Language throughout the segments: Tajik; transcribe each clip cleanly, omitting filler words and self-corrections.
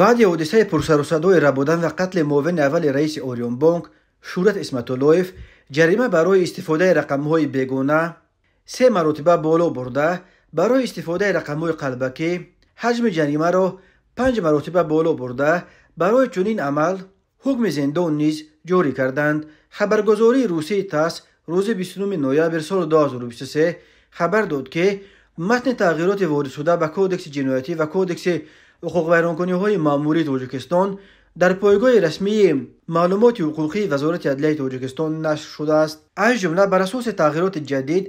Баъди ҳодисаи пурсарусадои рабудан ва қатли муовини аввали раиси Ориёнбонк Шӯҳрат Исматуллоев ҷарима барои истифодаи рақамҳои бегона се маротиба боло бурда, барои истифодаи рақамҳои қалбакӣ ҳаҷми ҷаримаро 5 маротиба боло бурда, барои чунин амал ҳукми зиндон низ ҷорӣ карданд. Хабаргузории русии ТАСС рӯзи 29 ноябр соли 2023 хабар дод, ки матни тағйироти воридшуда ба Кодекси ҷиноятӣ ва Кодекси ҳуқуқвайронкуниҳои маъмурии Тоҷикистон дар пойгоҳи расмии маълумоти ҳуқуқии Вазорати адлияи Тоҷикистон нашр шудааст. Аз ҷумла бар асоси тағйироти ҷадид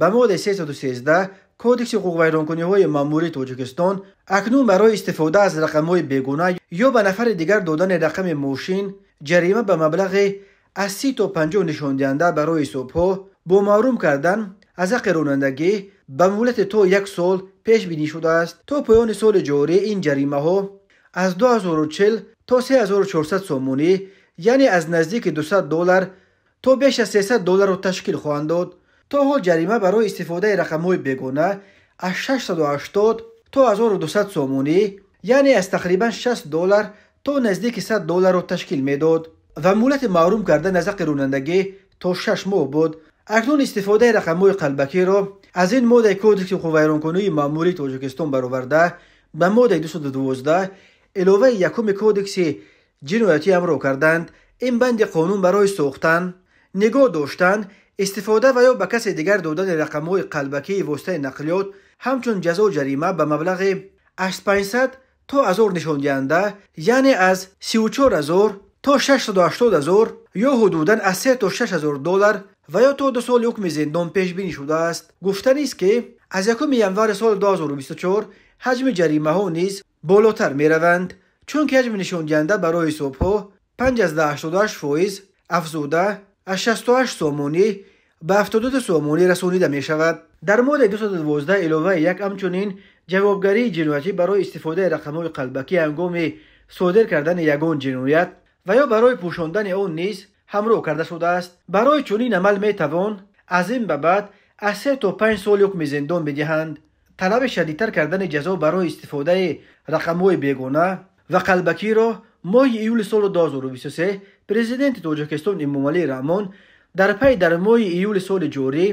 ба моддаи 313 Кодекси ҳуқуқвайронкуниҳои маъмурии Тоҷикистон акнун барои истифода аз рақамҳои бегона ё ба нафари дигар додани рақами мошин ҷарима ба маблағи аз 30 то 50 нишондиҳанда барои ҳисобҳо бо маҳрум кардан аз ҳаққи ронандагӣ ба муҳлати то 1 сол пешбинӣ шудааст. То поёни соли ҷорӣ ин ҷаримаҳо аз 2040 то 3400 сомонӣ, яъне аз наздики $200 то беш аз $300 ташкил хоҳанд дод. То ҳол ҷарима барои истифодаи рақамҳои бегона аз 680 то 1200 сомонӣ, яъне аз тақрибан $60 то наздики $100 ташкил медод ва муҳлати маҳрум кардан аз ҳаққи ронандагӣ то 6 моҳ буд. Акнун истифодаи рақамҳои қалбакиро аз ин моддаи Кодекси ҳуқуқвайронкунии маъмурии Тоҷикистон бароварда ба моддаи 212 иловаи якуми Кодекси ҷиноятӣ ҳамроҳ карданд. Ин банди қонун барои сохтан, нигоҳ доштан, истифода ва ё ба касе дигар додани рақамҳои қалбакии воситаи нақлиёт ҳамчун ҷазо ҷарима ба маблағи аз 500 то 1000 нишондиҳанда, яъне аз 34 000 то 680 000 ё ҳудудан аз 3 то $6 000 ва ё то 2 соли ҳукми зиндон пешбинӣ шудааст. Гуфтанист, ки аз 1 январи соли 2024 ҳаҷми ҷаримаҳо низ болотар мераванд, чунки ҳаҷми нишондиҳанда барои ҳисобҳо 5,88% афзуда аз 68 сомонӣ ба 72 сомонӣ расонида мешавад. Дар моддаи 212 иловаи 1 ҳамчунин ҷавобгарии ҷиноятӣ барои истифодаи рақамҳои қалбакӣ ҳангоми содир кардани ягон ҷиноят ва ё барои пӯшондани он низ ҳамроҳ карда шудааст. Барои чунин амал метавон аз ин ба баъд аз 3 то 5 соли ҳукми зиндон бидиҳанд. Талаби шадидтар кардани ҷазо барои истифодаи рақамҳои бегона ва қалбакиро моҳи июли соли 2023 президенти Тоҷикистон Эмомалӣ Раҳмон дар пай дар моҳи июли соли ҷорӣ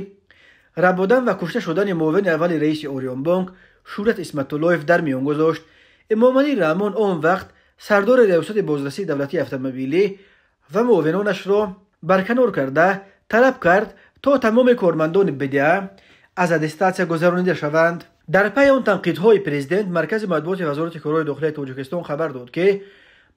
рабудан ва кушта шудани муовини аввали раиси Ориёнбонк Шӯҳрат Исматуллоев дар миён гузошт. Эмомалӣ Раҳмон он вақт сардори Риёсати бозрасии давлатии автомобилӣ ва муовинонашро барканор карда талаб кард, то тамоми кормандони БДА аз аттестатсия гузаронида шаванд. Дар пайи он танқидҳои президент Маркази матбуоти Вазорати корҳои дохилияи Тоҷикистон хабар дод, ки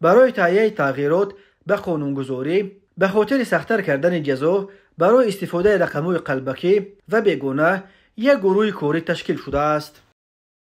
барои таҳияи тағйирот ба қонунгузорӣ ба хотири сахттар кардани ҷазо барои истифодаи рақамҳои қалбакӣ ва бегона як гурӯҳи корӣ ташкил шудааст.